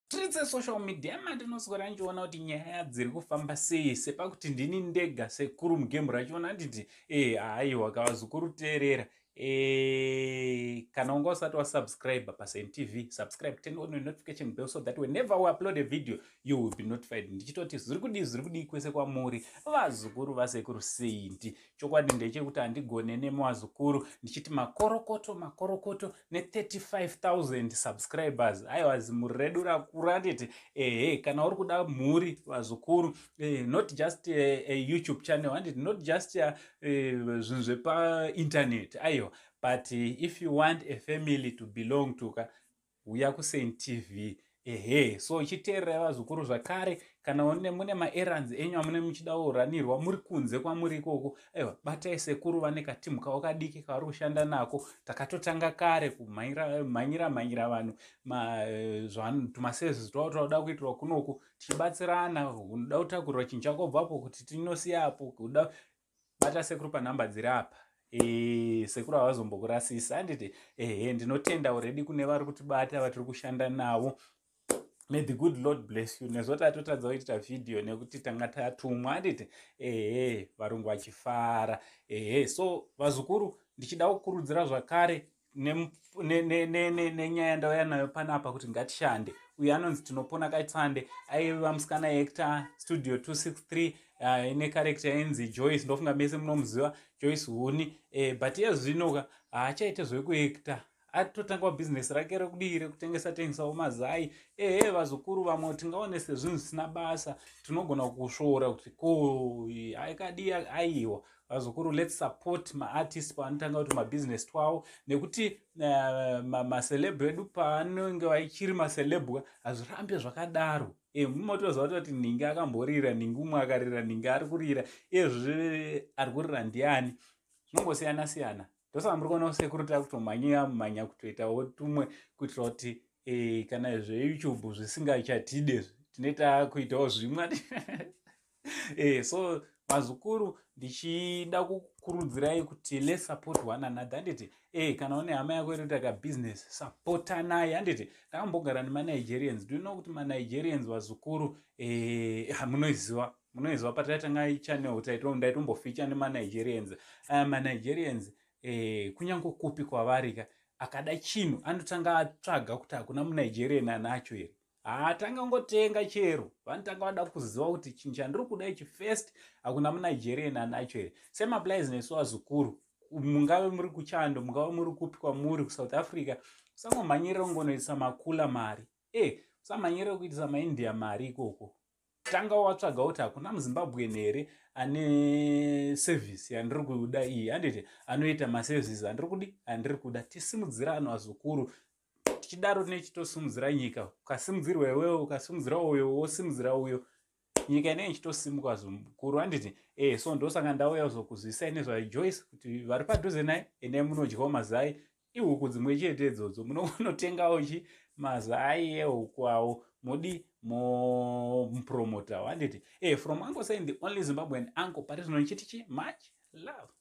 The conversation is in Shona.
Tiri dzesocial media mandinoswera ndichiona kuti nyaya dziri kufamba sei, sepakuti ndini ndega sekuru mugame rachona, handiti? Haiwa kavazukuru, teerera. Kana unga usati wasubscribe paSaint TV, subscribe, turn on your notification bell so that whenever we upload a video you will be notified. Ndichitoti zviri kudii, zviri kudii kwese kwamuri, vazukuru vasekuru Saint? Chokwadi ndechekuti handigone nemavazukuru. Ndichiti makorokoto, makorokoto ne35,000 subscribers. Aiwa, zimuri redu rakura, handiti? Ehe, kana uri kuda mhuri, vazukuru, not just a YouTube channel, handiti? Not just zvinhu zvepainternet, aiwa, but if you want a family to belong to ka, uya kuSaint TV. Ehe, so ichiteererai, vazukuru, zvakare kana mune maerrands enyu amune muchida kuranirwa muri kunze kwamuri ikoko, aiwa, batai sekuru. Vane katimu kavo kadiki kavari kushanda nako. Takatotanga kare kumhanyira mhanyira vanhu tumaservices twavo twauda kuitirwa kunoku, tichibatsirana. Unoda kutakurirwa chinhu chako bvapo kuti tinosiyapo, kuda bata sekuru panhamba dziri apa. Sekuru havazombokurasisa, handiti? Ehe, ndinotenda already kune vari kutibata vatiri kushanda navo. May the good Lord bless you. Nezvo tatotadza kuitita vhidhiyo nekuti tanga tatumwa, handiti? Ehe, varungu vachifara. Ehe, so vazukuru, ndichida kukurudzira zvakare nenyaya ndauya nayo panapa kuti ngatishande. Uyu anonzi Tinopona Katsande, aiva musikana actor Studio 263, ine character yainzi Joyce. Ndofunga mese munomuziva Joyce Huni. But iye zvinoka haachaite zvekuacta, atotangawo bhizinesi rake rekudii, rekutengesa tengesawo mazai. Ehe, vazukuru, vamwe tingaone sezvinhu zvisina basa, tinogona kusvoora kuti ko aikadii. Aiwa, vazukuru, let's support maartist pavanotanga kuti mabhizinesi twavo, nekuti maceleb edu paanenge vachiri maceleb hazvirambe zvakadaro. Mumotoziva kuti nhingi akamborira, nhingi umwe akarira, nhingi ari kurira, iyezvi ari kurira ndiani? Zvinongosiyana siyana. Ndosaka muri kuona sekuru takutomhanyira mhanya kutoitawo tumwe kuitira kuti kana zveYouTube zvisingachatide, tinoita kuitawo zvimwe. So vazukuru, ndichida kukurudzirai kuti let's support one another, handiti? Kana une hama yako inoita kabusiness, sapotanai, handiti? Ndakambogara nemaNigerians. Do you know kuti maNigerians, vazukuru, munoiziva, munoiziva pataitanga channel, ndaitomboficha nemaNigerians aya. MaNigerians, kunyange kupi kwavari ka, akada chinhu anotanga atsvaga kuti hakuna muNigerian anacho here. Haatanga ngotenga chero, vanotanga vada kuziva kuti chinhu chandiri kuda ichi first hakuna muNigerian anacho here. Same applies nesu, vazukuru. Mungave muri kuchando, mungave muri kupi kwamuri, kuSouth Africa, usangomhanyirira kungonoitisa makula mari. Usamhanyirira kuitisa maIndia mari ikoko. Tanga watsvaga kuti hakuna muZimbabwean here ane service yandiri kuda iyi, handiti? Anoita maservices andiri kudi, andiri kuda. Tisimudzirano, vazukuru. Tichidaro tinechitosimudzira nyika. Ukasimudzirwa iwewe, ukasimudzira uyo, wosimudzira uyo, nyika inenge ichitosimuka, zukuru, handiti? So ndosaka ndauya kuzokuzwisai nezvaJoyce, kuti vari padhuze naye endai munodyawo mazai. Ihuku dzimwe chete idzodzo, munotengawo chi mazai ehuku awo, mudi momupromotawo, handiti? From Uncle Saint, the only Zimbabwean uncle pari zvino, ndichiti chi much love.